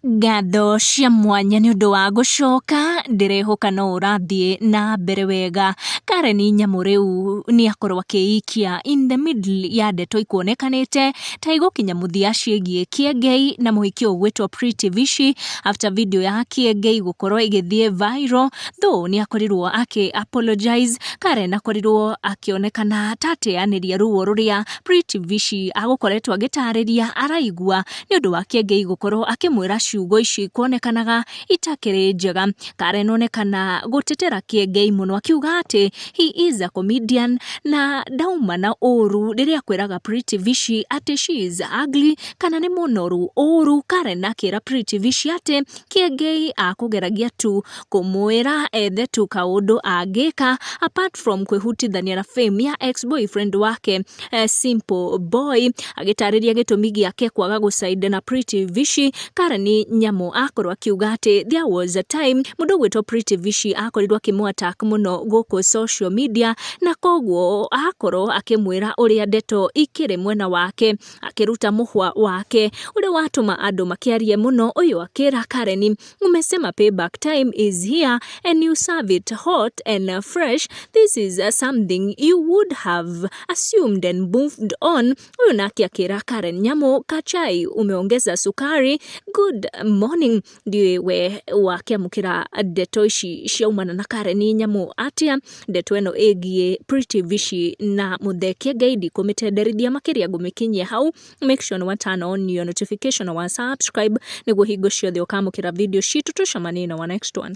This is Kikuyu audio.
Ngatho cia mwanya nĩ ũndũ wa gũcoka, ndĩrehoka no ũrathiĩ na mbere wega. Karen Nyamu rĩu nĩ akorwo akĩikia in the middle ya ndeto ikuonekanĩte ta igũkinya mũthia ciĩgiĩ Kĩengei na mũhiki ũgwĩtwo Pretty Vishi after video ya Kĩengei gũkorwo ĩgĩthiĩ viral, though nĩ akorirwo akĩ apologize. Karen akorirwo akĩonekana ta ateanĩria ruo rũrĩa Pretty Vishi agũkoretwo agĩtarĩria araigua nĩ ũndũ wa Kĩengei gũkorwo akĩmwĩra ciugo ici kuonekanaga itakĩrĩ njega. Karen onekana gũtetera Kĩengei mũno akiuga atĩ he is a comedian na ndauma na ũru rĩrĩa akwĩraga Pretty Vishi atĩ she is ugly kana nĩ mũnoru ũru. Karen akĩra Pretty Vishi atĩ Kĩengei akũgeragia tu kũmwĩra ethe tu kaũndũ angĩka apart from kwĩhutithania na fame ya ex boyfriend wake Simple Boy. Agĩtarĩria gĩtũmi gĩake kwaga gũcaida na Pretty Vishi, Karen Nyamu akorwo akiuga atĩ there was a time mũndũ ũgwĩtwo Pretty Vishi akorirwo akĩmũ attack mũno gũkũ social media, na koguo akorwo akĩmwĩra ũrĩa ndeto ikĩrĩ mwena wake, akĩruta mũhwa wake ũrĩa watũma andũ makĩarie mũno. Ũyũ akĩra Karen, "Umesema payback time is here and you serve it hot and fresh. This is something you would have assumed and moved on." Ũyũ nake akĩra Karen Nyamu, "Kachai umeongeza sukari, good morning." Ndiũĩ we wakĩamũkĩra ndeto ici ciaumana na Karen Nyamu atĩa, ndeto ĩno ĩgiĩ Pretty Vishi na Muthee Kĩengei. Ndikũmĩtenderithia makĩria, ngũmĩkinyia hau. Make sure nĩ wa turn on your notification na wa subscribe nĩguo hingo ciothe ũkamũkĩra video citũ. Tũcemanie na wa next one.